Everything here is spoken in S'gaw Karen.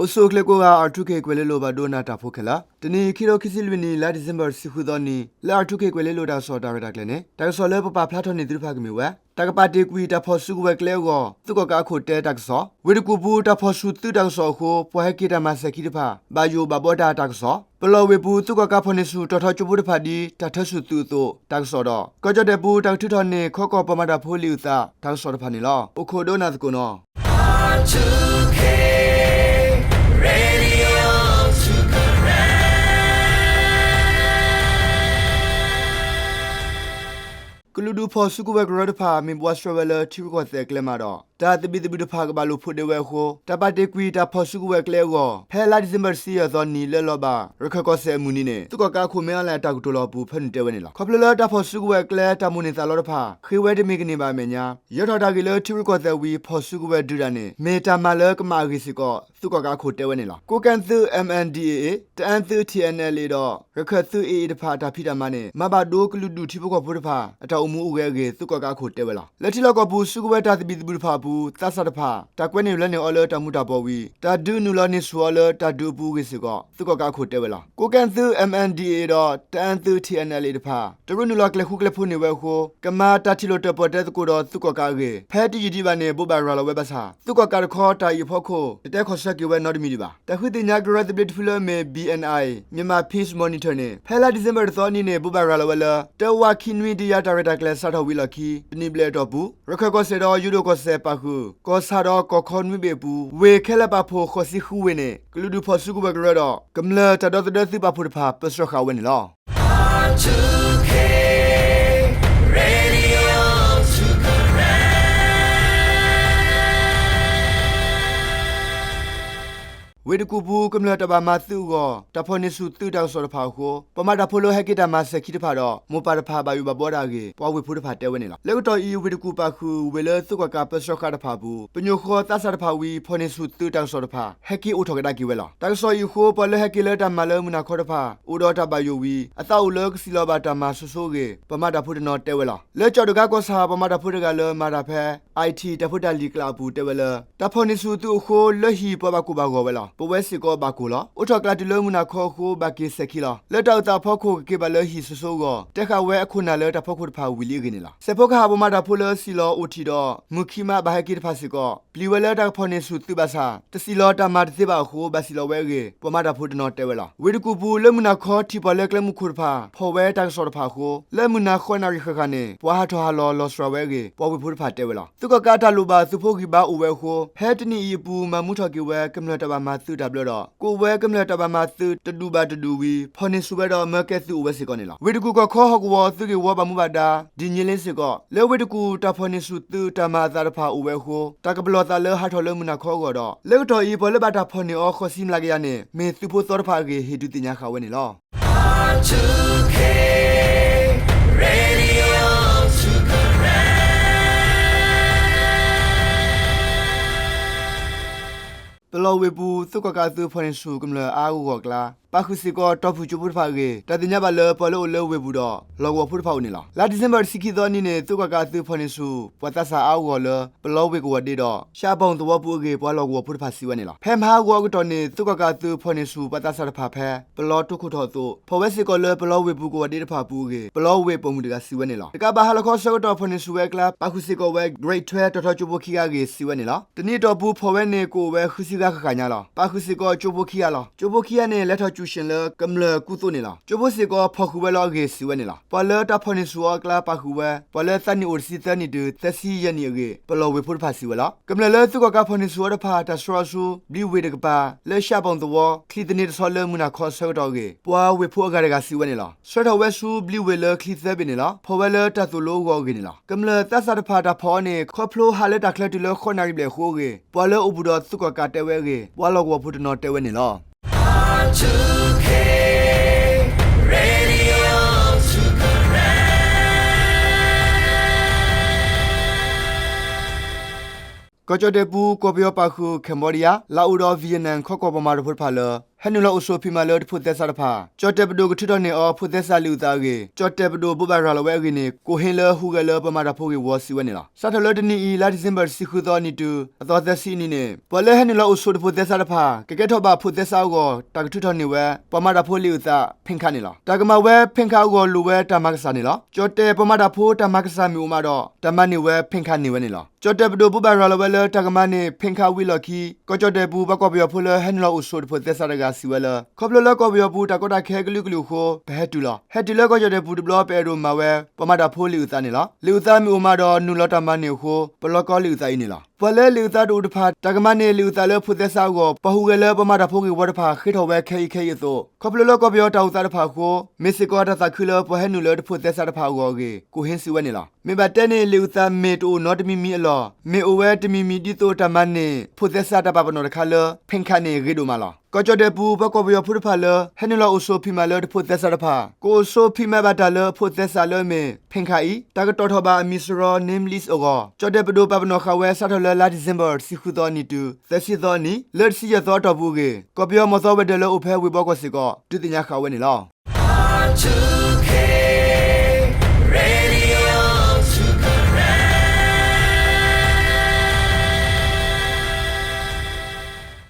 အိၣ်ဆူၣ်အိၣ်ချ့ကိးဂၤ R two K ကွဲၤလ့လိၤဘၣ်ဒိနၤတၢ်ဖိခဲလၢာ်, တနံၤအံၤ ခံထိခံဆံလွံၢ်နံၣ် လါဒံၣ်စ့ဘၢၣ် တဆံဃုသီနံၤ လၢ R two K ကွဲၤလ့လိၤတၢ်ကစီၣ်တၢ်ရဲၣ်တၢ်ကျဲၤန့ၣ် တၢ်ကစီၣ်လၢပပာ်ဖျါထီၣ်န့ၢ်သုတဖၣ်ကမ့ၢ်ဝဲ တၢ်ကပာ်တ့ၢ်ကွံာ်တၢ်ဖီၣ်စုကဝဲၤကျဲအဂီၢ် သုးကီၣ်ကးအခိၣ်တဲတၢ်ကစီၣ်, ဝ့ၢ်တကူၣ်ပူၤ တၢ်ဖီၣ်ဆူၣ်သုးတၢ်ကစီၣ်အဃိ ပှၤဟဲက့ၤတၢ်မၤစဲၤခံတဖၣ် ဘၣ်ယိၣ်ဘၣ်ဘှီတၢ်တၢ်ကစီၣ်, ပလီၢ်ဝ့ၢ်ပူၤ သုးကီၣ်ကးဖီၣ်န့ၢ်ဆူၣ်တီၤထီကၠိဖိတဖၣ်ဒ်တၢ်ထၢဆူၣ်သုးအသိးတၢ်ကစီၣ်ဒီး ကီၢ်ကၠီၣ်တဲၣ်ပူၤ တၢ်ကထုးထီၣ်န့ၢ်ခီကီၢ်ပှၤမၤတၢ်ဖိလံာ်အုၣ်သးတၢ်ကစီၣ်တဖၣ်န့ၣ်လီၤ. အိၣ်ခိးဒိကနၣ်သကိးနီၤ. ကလုာ်ဒူၣ်ဖီၣ်စုကဝဲၤကရၢတဖၣ် မ့ၢ်ဘှါဆှဲဝဲလၢထံရူၢ်ကီၢ်သဲးအကျဲမးဒီး တၢ်သဘံၣ်သဘုၣ်တဖၣ်ကဘၣ်လိာ်ဖိးဒ့ဝဲအဃိ တၢ်ပာ်တ့ၢ်ကွံာ်တၢ်ဖီၣ်စုကဝဲၤကျဲအဂီၢ် ဖဲလါဒံၣ်စ့ဘၢၣ်တဆံယဲၢ်သီနံၤလၢလီၤဘၣ် ရခၢၣ်ကီၢ်စဲၣ်အမုၢ်နံၤန့ၣ် သုးကီၣ်ကးအခိၣ်မဲအီၣ်လဲၣ်အတၢ်ကတိၤလီၤအပူၤ ဖၢနုာ်တဲဝဲန့ၣ်လီၤ. ခီဖျိလၢတၢ်ဖီၣ်စုကဝဲၤအကျဲ တၢ်မိၣ်န့ၢ်သးလီတဖၣ် ဃ့ဝဲတမ့ၢ်ကန့ၢ်ဘၣ်အမဲာ်ညါ ယၢၤထီၣ်တၢ်ဂ့ၢ်လၢထံရူၢ်ကီၢ်သဲးဝံၤ ဖီၣ်စုကဝဲၤဒုးတၢ်န့ၣ် မ့ၢ်တၢ်မၤလၢကမၣ်အဂ့ၢ်စ့ၢ်ကီး သုးကီၣ်ကးအခိၣ်တဲဝဲန့ၣ်လီၤ. ကိးကဲၣ်သုး M N D A A, တအၣ်သုး T N L A ဒီး ရခၢၣ်သုး A A တဖၣ်အတၢ်ဖံးတၢ်မၤန့ၣ် မၤဘၣ်ဒိကလုာ်ဒူၣ်ထံဖိကီၢ်ဖိတဖၣ် အတၢ်အိၣ်မူအိၣ်ဂဲၤအဂ့ၢ် သုးကီၣ်ကးအခိၣ်တဲဝဲလီၤ. လၢထံလီၢ်ကီၢ်ပူၤ စုကဝဲၤတၢ်သဘံၣ်သဘုၣ်တဖၣ်အပူၤ သးစၢ်တဖၣ် တၢ်ကွဲန့ၢ်လၢန့ၢ်အီၤလၢတၢ်မူၤတၢ်ဘှီးဝံၤ တၢ်ဒုးနုာ်လီၤန့ၢ်ဆူၣ်အီၤလၢတၢ်ဒုးအပူၤအဂ့ၢ်စ့ၢ်ကီး သုးကီၣ်ကးအခိၣ်တဲဝဲလီၤ. ကိးကဲၣ်သုး M N D A A ဒီး တအၣ်သုး T N L A တဖၣ် တရူးနုာ်လီၤကျဲၤဃူကျဲၤဖိးန့ၢ်ဝဲအဃိ ကမၤတၢ်ထံၣ်လိာ်တၢၣ်ပီၣ်တဲသကိးဒီးသုးကီၣ်ကးအဂ့ၢ် ဖဲတယံာ်ဒံးဘၣ်န့ၣ် ဘိးဘၣ်ရၤလီၤဝဲဘၣ်ဆၣ် သုးကီၣ်ကးတခီတၢ်အံၤအဖီခိၣ် တတဲခီၣ်ဆၢက့ၤဝဲနီတမံၤဒံးဘၣ်. တၢ်ဃုသ့ၣ်ညါကရၢသဘျ့တဖုလၢအမ့ၢ် B N I Myanmar Peace Monitor န့ၣ် ဖဲလါဒံၣ်စ့ဘၢၣ်တသီအနံၤန့ၣ် ဘိးဘၣ်ရၤလီၤဝဲလၢ တဝးခံနွံတယၤတၢ်ရဲၣ်တၢ်ကျဲၤစးထီၣ်ဝံၤလီၢ်ခံ တနံၣ်ဘျဲၣ်အတီၢ်ပူၤ ရခၢၣ်ကီၢ်စဲၣ်ဒီးယိၤဒိၣ်ကီၢ်စဲၣ်ပာ်ဃုာ် ကီၢ်ဆၣ်ဒီးကီၢ်ခီနွံဘ့ၣ်အပူၤ ဝ့ၢ်ခဲလၢာ်ပာ်ဖှိၣ်ဃိးဆံဃုဝ့ၢ်န့ၣ် ကလုာ်ဒူၣ်ဖီၣ်စုကဝဲၤကရၢဒီး ကမျၢၢ်တၢ်ဒီသဒၢသုးပာ်ဖှိၣ်တဖၣ် ပၢဆှၢဃာ်ဝဲန့ၣ်လီၤ. ဝ့ၢ်တကူၣ်ပူၤ ကမျၢၢ်တၢ်ဘၣ်မၤသုးအဂီၢ် တၢ်ဖီၣ်န့ၢ်ဆူၣ်သုးတၢ်ကစီၣ်တဖၣ်အဃိ ပှၤမၤတၢ်ဖိလၢဟဲက့ၤတၢ်မၤစဲၤခံတဖၣ်ဒီး မိၢ်ပၢ်တဖၣ်ဘၣ်ယိၣ်ဘၣ်ဘှီတၢ်အဂ့ၢ် ပှၤဝ့ၢ်ဖိတဖၣ်တဲဝဲန့ၣ်လီၤ. လၢကတီၢ်အံၤ ဝ့ၢ်တကူၣ်ပာ်ဃုာ်ဝ့ၢ်လၢသုးကီၣ်ကးပၢဆှၢဃာ်တဖၣ်အပူၤ ပညိၣ်ဃီသးစၢ်တဖၣ်ဝံၤ ဖီၣ်န့ၢ်ဆူၣ်သုးတၢ်ကစီၣ်တဖၣ် ဟဲက့ၤအိၣ်ထီၣ်ကဒါက့ၤဝဲလီၤ. တၢ်ကစီၣ်အံၤအဃိ ပှၤလၢဟဲက့ၤလၢတၢ်မၤလၢမုၢ်နၤခီတဖၣ် အိၣ်ဒီးတၢ်ဘၣ်ယိၣ်ဝံၤ အသးအိၣ်လၢကစံၣ်လီၤဘၣ်တၢ်မၤစိၤစိၤအဂ့ၢ် ပှၤမၤတၢ်ဖိတနီၤတဲဝဲလီၤ. လၢကၠီၣ်ဒုးကါကီၢ်ဆၣ် ပှၤမၤတၢ်ဖိတဂၤလၢမၤတၢ်ဖဲ I T တၢ်ဖိတၢ်လံၤကျးအပူၤတဲဝဲလၢ တၢ်ဖီၣ်န့ၢ်ဆူၣ်သုးအဃိ လၢဟံၣ်ပှၤဘၣ်ကိၢ်ဘၣ်ဂီၤဝဲလီၤ. ပဝဲစ့ၢ်ကီးဘၣ်ကိၢ်လီၤ. အိးထီၣ်ကျးတုၤလၢမုၢ်နၤခီအဃိ ဘၣ်က့ၤစဲၤခံလီၤ. လၢတၢ်အုၣ်သးအဖီခိၣ် ကက့ၤဘၣ်လၢဟံၣ်စိၤစိၤအဂီၢ် တဲဃာ်ဝဲအခိၣ်နၢ်လၢတၢ်ဖီခိၣ်တဖၣ်ဝံၤလံအဂ့ၢ်န့ၣ်လီၤ. စဲးဖိကဟၣ်ပှၤမၤတၢ်ဖိလၢစံၣ်လီၤအိၣ်ထံးဒီး မုၢ်ခံမးဘၣ်ဟဲက့ၤတဖၣ်စ့ၢ်ကီး ပျံၤဝဲလၢတၢ်ကဖီၣ်န့ၢ်ဆူၣ်သုးဘၣ်ဆၣ် တစံၣ်လီၤတၢ်မၤတသ့ဘၣ်အဃိ ဘၣ်စံၣ်လီၤဝဲအဂ့ၢ် ပှၤမၤတၢ်ဖိတနီၤတဲဝဲလီၤ. ဝ့ၢ်တကူၣ်ပူၤ လၢမုၢ်နၤခီထံၣ်ပှၤလၢကျဲမုၢ်ခိၣ်တဖၣ် ဖီၣ်ဝဲတၢ်ကစီၣ်တဖၣ်အဃိ လၢမုၢ်နၤဃိးနၣ်ရံၣ်ဃၣ်ဃၣ်န့ၣ် ပှၤဟးထီၣ်ဟးလီၤလီၤစှၤဝဲအဂ့ၢ် ပှၤဝ့ၢ်ဖိတဖၣ်တဲဝဲလီၤ. သုးကီၣ်ကးတၢ်လိၣ်ဘၣ်သုးဖိဂံၢ်ဘါအိၣ်ဝဲအဃိ ဖဲတနံၣ်အံၤအပူၤ မၤမူထီၣ်က့ၤဝဲ ကမျၢၢ်တၢ်ဘၣ်မၤသုးတၢ်ဘျၢဒီး ကအိၣ်ဝဲကမျၢၢ်တၢ်ဘၣ်မၤသုးတဒူၣ်ဘၣ်တဒူၣ်ဝံၤ ဖီၣ်န့ၢ်ဆူၣ်ဝဲဒီးမၢကဲသုးအိၣ်ဝဲစ့ၢ်ကီးန့ၣ်လီၤ. ဝ့ၢ်တကူၣ်ကီၢ်ခီဟီၣ်ကဝီၤ သုးဂ့ၢ်ဝီဘၣ်မူဘၣ်ဒါ ဒ်ည့လ့စ့ၢ်ကီး လၢဝ့ၢ်တကူၣ် တၢ်ဖီၣ်န့ၢ်ဆူၣ်သုးတၢ်မၤအသးတဖၣ်အိၣ်ဝဲအဃိ တၢ်ကပလီၢ်သးလၢဟးထီၣ်လၢမုၢ်နၤခီအဂီၢ်ဒီး လၢကတီၢ်အံၤ ပှၤလၢဘၣ်တၢ်ဖီၣ်န့ၢ်အီၤဃိးဆံမျးကယၤန့ၣ် မ့ၢ်သုးဖိသီတဖၣ်အဂ့ၢ် ဟ့ၣ်ဒုးသ့ၣ်ညါဃာ်ဝဲန့ၣ်လီၤ. ပလီၢ်ဝ့ၢ်ပူၤ သုးကီၣ်ကးအသုးဖီၣ်န့ၢ်ဆူၣ်ကမျၢၢ်အါအါဂီၢ်ဂီၢ်အကျါ ပာ်ဃုာ်စ့ၢ်ကီးတီၢ်ဖုၣ်ကၠိဖိတဖၣ်အဂ့ၢ် တၢ်သ့ၣ်ညါဘၣ်လၢပှၤလၢအိၣ်လၢဝ့ၢ်ပူၤဒီး လီၢ်ကဝီၤဖိတဖၣ်အိၣ်န့ၣ်လီၤ. လါဒံၣ်စ့ဘၢၣ်တဆံခံသီအနံၤန့ၣ် သုးကီၣ်ကးအသုးဖီၣ်န့ၢ်ဆူၣ် ပှၤသးစၢ်အါအါဂီၢ်ဂီၢ်လၢ ပလီၢ်ဝ့ၢ်ကဝီၤဒ့ဒီး ရှးပီၣ်သဝီပူၤအဂ့ၢ် ပှၤလီၢ်ကဝီၤဖိတဖၣ်စံးဝဲန့ၣ်လီၤ. ဖဲမဟါဂီၤအကတီၢ်န့ၣ် သုးကီၣ်ကးအသုးဖီၣ်န့ၢ်ဆူၣ် ပှၤသးစၢ်တဖၣ်ဖဲ ပလီၢ်တိခိၣ်ထီၣ်အသိး ဖီၣ်ဝဲစ့ၢ်ကီးလၢပလီၢ်ဝ့ၢ်ပူၤကဝီၤဒ့တဖၣ်အပူၤအဂ့ၢ် ပလီၢ်ဝ့ၢ်ပိာ်မုၣ်တဂၤစံးဝဲန့ၣ်လီၤ. တကးဘၣ်ဟါလီၤခီအဆၢကတီၢ်ဖီၣ်န့ၢ်ဆူၣ်ဝဲအကျါ ပာ်ဃုာ်စ့ၢ်ကီးဝဲ Grade twelve တီၣ်ထီကၠိဖိခံဂၤအဂ့ၢ် စံးဝဲန့ၣ်လီၤ. တနံၣ်အတီၢ်ပူၤဖီၣ်ဝဲန့ၣ် ကအိၣ်ဝဲဃုဆံဂၤဃၣ်ဃၣ်ညါလီၤ. ပာ်ဃုာ်စ့ၢ်ကီးကၠိဖိခံဂၤလီၤ. ကၠိဖိခံဂၤန့ၣ် လဲၤထီၣ်ကူၣ်ရှ့ၣ်လၢကမျၢၢ်ကူသိးန့ၣ်လီၤ. ကၠိဖိစ့ၢ်ကီးဖီၣ်ဃုာ်ဝဲလီၤအဂ့ၢ် စံးဝဲန့ၣ်လီၤ. ပှၤလၢတၢ်ဖီၣ်န့ၢ်ဆူၣ်အီၤအကျါ ပာ်ဃုာ်ဝဲ ပှၤလၢသးနံၣ်အိၣ်တဆံသၢနံၣ်တုၤ သၢဆံယဲၢ်နံၣ်အဂ့ၢ် ပလီၢ်ဝ့ၢ်ဖိတဖၣ်စံးဝဲလီၤ. ကမျၢၢ်လၢသုးကီၣ်ကးဖီၣ်န့ၢ်ဆူၣ်အီၤတဖၣ် တၢ်ဆှၢအီၤဆူ ဘျံးဝ့ၢ်တကပၤ လၢရှးပီၣ်သဝီ ချံသန့တဆီလၢမုၢ်နၤခီအဆၢကတီၢ်အဂ့ၢ် ပှၤဝ့ၢ်ဖိအဂၤတဂၤစံးဝဲန့ၣ်လီၤ. ဆှၢထီၣ်ဝဲဆူဘျံးဝ့ၢ်လၢချံသၢဘ့ၣ်န့ၣ်လီၤ. ဖီၣ်ဝဲလၢတၢ်သိၣ်လိအဂီၢ်အဂ့ၢ်န့ၣ်လီၤ. ကမျၢၢ်သးစၢ်တဖၣ်တၢ်ဖီၣ်အီၤန့ၣ် ခီဖျိဟါလၢတၢ်ချၢတုၤလၢဃိးနၣ်ရံၣ်ဘျဲၣ်အဃိအဂ့ၢ် ပှၤလၢအိၣ်ဘူးဒီးသုးကီၣ်ကးတဲဝဲအဂ့ၢ် ပှၤလီၢ်ကဝီၤဖိတနီၤတဲဝဲန့ၣ်လီၤ. ကီၢ်ကၠီၣ်တဲၣ်ပူၤ ကီၢ်ပယီၤပာ်ဃုာ် Cambodia, လၣ်အူဒီး Vietnam ခီကီၢ်ပှၤမၤတၢ်ဖိတဖၣ်လၢ ဟဲနုာ်လီၤအိၣ်ဆိးဖံးမၤလၢတဖိးသဲစးတဖၣ် ကၠီၣ်တဲၣ်ပဒိၣ်ကထုးထီၣ်န့ၢ်အီၤ ဖိးသဲစးလံာ်အုၣ်သးအဂ့ၢ် ကၠီၣ်တဲၣ်ပဒိၣ်ဘိးဘၣ်ရၤလီၤဝဲအဂ့ၢ်န့ၣ် ကိးဟ့ၣ်လၢဟူးဂဲၤလၢပှၤမၤတၢ်ဖိဂ့ၢ်ဝီစံးဝဲန့ၣ်လီၤ. စးထီၣ်လၢတနံၤအံၤ လါဒံၣ်စ့ဘၢၣ်တဆံဃုသီနံၤတုၤ အသီသၢဆံအနံၤန့ၣ် ပှၤလၢဟဲနုာ်လီၤအိၣ်ဆိးတဖိးသဲစးတဖၣ် ကကဲထီၣ်ဘၣ်ဖိးသဲစးအဂီၢ် တၢ်ကထုးထီၣ်န့ၢ်ဝဲ ပှၤမၤတၢ်ဖိလံာ်အုၣ်သး ဖ့ၣ်ခးန့ၣ်လီၤ. တၢ်ကမၤဝဲဖ့ၣ်ခးအဂီၢ် လိၣ်ဝဲတၢ်မၤကစၢ်န့ၣ်လီၤ. ကၠီၣ်တဲၣ်ပှၤမၤတၢ်ဖိတၢ်မၤကစၢ်မ့ၢ်အိၣ်မးဒီး တၢ်မၤန့ၢ်ဝဲဖ့ၣ်ခးန့ၢ်ဝဲန့ၣ်လီၤ. ကၠီၣ်တဲၣ်ပဒိၣ်ဘိးဘၣ်ရၤလီၤဝဲလၢ တၢ်ကမၤန့ၢ်ဖ့ၣ်ခးဝံၤအလီၢ်ခံ ကီၢ်ကၠီၣ်တဲၣ်ပူၤ ပှၤကီၢ်ပယီၤဖိလၢဟဲနုာ်လီၤအိၣ်ဆိးတဖိးသဲစးတဂၤစံးဝဲလၢ ခီဖျိလၢကီၢ်ပယီၤပူၤ တၢ်ကီတၢ်ခဲကလုာ်ကလုာ်အဃိ ပဟဲတုၤလီၤ. ဟဲတုၤလၢကီၢ်ကၠီၣ်တဲၣ်ပူၤတဘျီ ပအဲၣ်ဒိးမၤဝဲ ပှၤမၤတၢ်ဖိလံာ်အုၣ်သးန့ၣ်လီၤ. လံာ်အုၣ်သးမ့ၢ်အိၣ်မးဒီး နုာ်လီၤတၢ်မၤန့ၢ်အဃိ ပလီၢ်ကီလံာ်အုၣ်သးအံၤန့ၣ်လီၤ. ပှၤလၢလံာ်အုၣ်သးတအိၣ်တဖၣ် တၢ်ကမၤန့ၢ်လံာ်အုၣ်သးလၢဖိးသဲစးအဂီၢ် ပှၤဟူးဂဲၤလၢပှၤမၤတၢ်ဖိဂ့ၢ်ဝီတဖၣ် ဃ့ထီၣ်ဝဲခဲအံၤခဲအံၤအသိး ခီဖျိလၢကီၢ်ပယီၤတၢ်အိၣ်သးတဖၣ်အဃိ မ့ၢ်စ့ၢ်ကီးတၢ်သးခုလၢ ပှၤဟဲနုာ်လၢတဖိးသဲစးတဖၣ်အဂီၢ်အဂ့ၢ် ကိးဟ့ၣ်စံးဝဲန့ၣ်လီၤ. မ့ၢ်ဘၣ်တဲန့ၣ် လံာ်အုၣ်သးမ့ၢ်တအိၣ်နီတမံၤမံၤအလီၢ် မ့ၢ်အိၣ်ဝဲတမံၤမံၤဒ်သိးတၢ်မၤန့ၢ် ဖိးသဲစးတၢ်ပာ်ပနီၣ်တခါလၢ ဖ့ၣ်ခးန့ၣ် ဂ့ၤဒိၣ်မးလီၤ. ကီၢ်ကၠီၣ်တဲၣ်ပူၤ ပှၤကီၢ်ပယီၤဖိတဖၣ်လၢ ဟဲနုာ်လီၤအိၣ်ဆိးဖံးမၤလၢတဖိးသဲစးတဖၣ် ကအိၣ်ဆိးဖံးမၤဘၣ်တၢ်လၢဖိးသဲစးလၢအမ့ၢ် ဖ့ၣ်ခးအံၤ တၢ်ကတီၣ်ထီၣ်ဘၣ်အမံၤစရီ name list အဂီၢ် ကၠီၣ်တဲၣ်ပဒိၣ် ပာ်ပနီၣ်ဃာ်ဝဲ စးထီၣ်လၢလါဒံၣ်စ့ဘၢၣ်တဆံဃုသီနံၤတုၤ သၢဆံသီအနံၤ လၢတဆံယဲၢ်သီအတီၢ်ပူၤအဂ့ၢ် ကီၢ်ပယီၤမီၢ်သီဝဲၤဒၢးလၢအိၣ်ဖဲဝ့ၢ်ဘီကီၢ်စ့ၢ်ကီး ဒုးသ့ၣ်ညါဃာ်ဝဲန့ၣ်လီၤ.